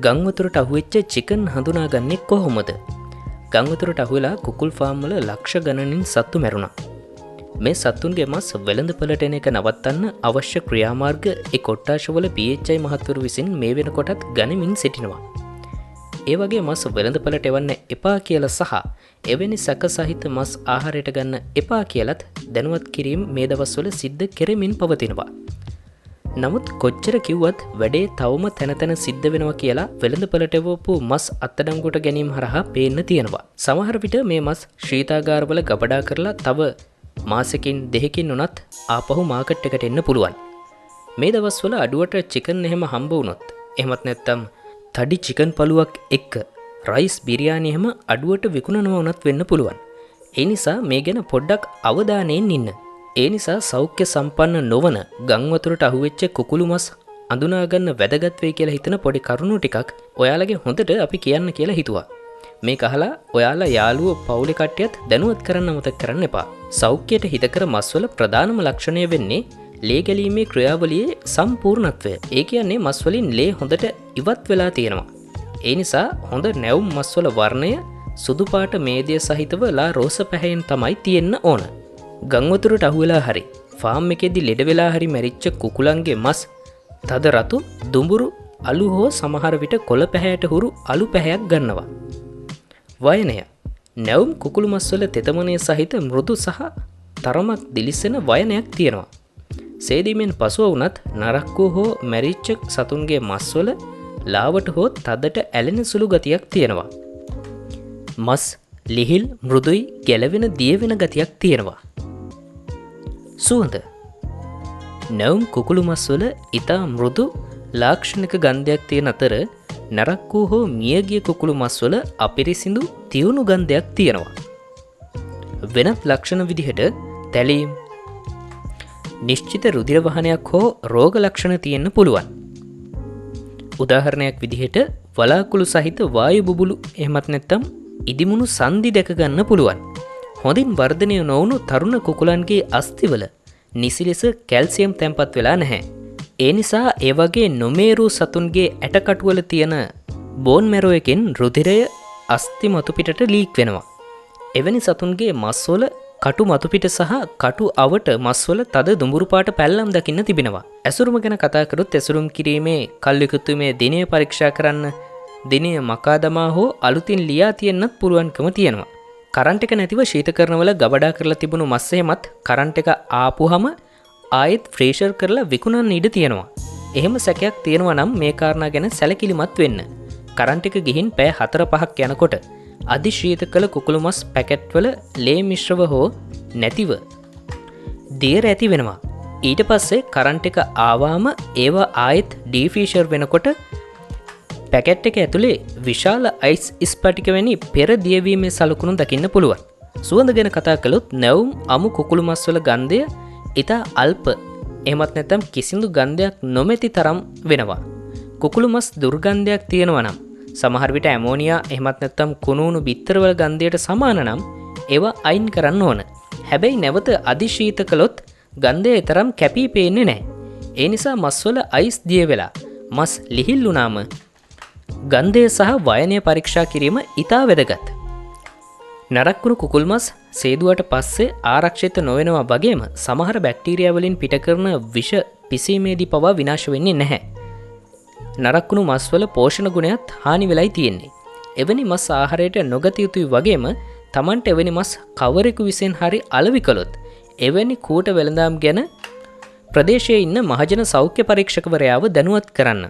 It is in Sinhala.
ගම් වතුරට අහුවෙච්ච චිකන් හඳුනාගන්නේ කොහොමද? ගම් වතුරට අහුවෙලා කුකුල් ෆාම් වල ලක්ෂ ගණනින් සත්තු මැරුණා. මේ සත්තුන්ගේ මස් වෙළඳපළට එන එක නවත්තන්න අවශ්‍ය ක්‍රියාමාර්ග ඒ කොට්ටාශවල PHI මහත්වරු විසින් මේ වෙනකොටත් ගනිමින් සිටිනවා. ඒ වගේ මස් වෙළඳපළට එවන්න එපා කියලා සහ එවැනි සැක සහිත මස් ආහාරයට ගන්න එපා කියලත් දැනුවත් කිරීම මේ දවස්වල සිද්ධ කෙරෙමින් පවතිනවා. නමුත් කොච්චර කිව්වත් වැඩේ තවම තැන තැන සිද්ධ වෙනවා කියලා වෙළඳපළට එවපු මස් අත්අඩංගුවට ගැනීම හරහා පේන්න තියෙනවා. සමහර විට මේ මස් ශීතාගාරවල ගබඩා කරලා තව මාසෙකින් දෙකකින් උනත් ආපහු මාකට් එකට එන්න පුළුවන්. මේ දවස්වල අඩුවට චිකන් එහෙම හම්බ වුණොත්, එහෙමත් නැත්නම් තඩි චිකන් පළුවක් එක්ක රයිස් බිරියානි එහෙම අඩුවට විකුණනවා වුණත් වෙන්න පුළුවන්. ඒ නිසා මේ ගැන පොඩ්ඩක් අවධානයෙන් ඉන්න. ඒ නිසා සෞඛ්‍ය සම්පන්න නොවන ගම් වතුරට අහුවෙච්ච කුකුළු මස් අඳුනා ගන්න වැදගත් වෙයි කියලා හිතන පොඩි කරුණු ටිකක් ඔයාලගේ හොඳට අපි කියන්න කියලා හිතුවා. මේක අහලා ඔයාලා යාළුවෝ පවුලේ කට්ටියත් දැනුවත් කරන්න අමතක කරන්න එපා. සෞඛ්‍යයට හිතකර මස්වල ප්‍රධානම ලක්ෂණය වෙන්නේ ලේ ගැලීමේ ක්‍රියාවලියේ සම්පූර්ණත්වය. ඒ කියන්නේ මස් වලින් ලේ හොඳට ඉවත් වෙලා තියෙනවා. ඒ නිසා හොඳ නැවුම් මස්වල වර්ණය සුදු පාට මේදය සහිතව ලා රෝස පැහැයෙන් තමයි තියෙන්න ඕන. ගම් වතුරට අහුවෙලා හරි ෆාම් එකේදී ලෙඩ වෙලා හරි මැරිච්ච කුකුලන්ගේ මස් තද රතු දුඹුරු අලු හෝ සමහර විට කොළ පැහැයට හුරු අලු පැහැයක් ගන්නවා. වයනය නැවුම් කුකුළු මස්වල තෙතමනය සහිත මෘදු සහ තරමක් දිලිසෙන වයනයක් තියෙනවා. සේදීමෙන් පසුව වුණත් නරක් වූ හෝ මැරිච්ච සතුන්ගේ මස්වල ලාවට හෝ තදට ඇලෙන සුළු ගතියක් තියෙනවා. මස් ලිහිල් මෘදුයි ගැලවෙන දියවෙන ගතියක් තියෙනවා. සුවඳ නැවුම් කුකුළු මස්වල ඉතා මෘදු ලාක්ෂණික ගන්ධයක් තියෙන අතර නරක් වූ හෝ මියගිය කුකුළු මස්වල අපිරිසිදු තියුණු ගන්ධයක් තියෙනවා. වෙනත් ලක්ෂණ විදිහට තැලීම්, නිශ්චිත රුධිර වහනයක් හෝ රෝග ලක්ෂණ තියෙන්න පුළුවන්. උදාහරණයක් විදිහට වලාකුළු සහිත වායු බුබුලු එහෙමත් නැත්නම් ඉදිමුණු සන්ධි දැක ගන්න පුළුවන්. හොඳින් වර්ධනය නොවුණු තරුණ කුකුලන්ගේ අස්ථිවල නිසි ලෙස කැල්සියම් තැන්පත් වෙලා නැහැ. ඒ නිසා ඒ වගේ නොමේරූ සතුන්ගේ ඇටකටුවල තියෙන බෝන් මැරෝ එකෙන් රුධිරය අස්ථි මතු පිටට ලීක් වෙනවා. එවැනි සතුන්ගේ මස්වල කටු මතු පිට සහ කටු අවට මස්වල තද දුඹුරු පාට පැල්ලම් දකින්න තිබෙනවා. ඇසුරුම ගැන කතා කරොත් ඇසුරුම් කිරීමේ කල් ඉකුත්වීමේ දිනය පරීක්ෂා කරන්න, දිනය මකා දමා හෝ අලුතින් ලියා තියෙන්නත් පුළුවන්කම තියෙනවා. කරන්ට් එක නැතිව ශීතකරණවල ගබඩා කරලා තිබුණු මස් එහෙමත් කරන්ට් එක ආපුහම ආයෙත් ෆ්‍රීසර් කරලා විකුණන්න ඉඩ තියෙනවා. එහෙම සැකයක් තියෙනවා නම් මේ කාරණා ගැන සැලකිලිමත් වෙන්න. කරන්ට් එක ගිහින් පැය 4-5ක් යනකොට අධිශීත කළ කුකුළු මස් පැකට්වල ලේ මිශ්‍රව හෝ නැතිව දියර ඇති වෙනවා. ඊට පස්සේ කරන්ට් එක ආවාම ඒවා ආයෙත් ඩීෆ්‍රීසර් වෙනකොට පැකට් එක ඇතුලේ විශාල අයිස් ස්පටික වැනි පෙර දියවීමේ සලකුණු දකින්න පුළුවන්. සුවඳ ගැන කතා කළොත් නැවුම් අමු කුකුළු මස් වල ගන්ධය ඉතා අල්ප එහෙමත් නැත්නම් කිසිදු ගන්ධයක් නොමැති තරම් වෙනවා. කුකුළු මස් දුර්ගන්ධයක් තියෙනවා නම් සමහර විට ඇමෝනියා එහෙමත් නැත්නම් කුණු වුණු බිත්තරවල ගන්ධයට සමාන නම් ඒවා අයින් කරන්න ඕන. හැබැයි නැවත අධිශීත කළොත් ගන්ධය තරම් කැපී පේන්නේ නැහැ. ඒ නිසා මස්වල අයිස් දිය වෙලා මස් ලිහිල් වුණාම ගන්ධය සහ වයනය පරීක්ෂා කිරීම ඉතා වැදගත්. නරක් වුණු කුකුල් මස් සේදුවට පස්සේ ආරක්ෂිත නොවෙනවා වගේම සමහර බැක්ටීරියා වලින් පිට කරන විෂ පිසීමේදී පවා විනාශ වෙන්නේ නැහැ. නරක් වුණු මස්වල පෝෂණ ගුණයත් හානි වෙලයි තියෙන්නේ. එවැනි මස් ආහාරයට නොගත යුතුයි වගේම Tamanට එවැනි මස් කවරෙකු විසින් හරි අලෙවි කළොත් එවැනි කූට වෙළඳාම් ගැන ප්‍රදේශයේ ඉන්න මහජන සෞඛ්‍ය පරීක්ෂකවරයාව දැනුවත් කරන්න.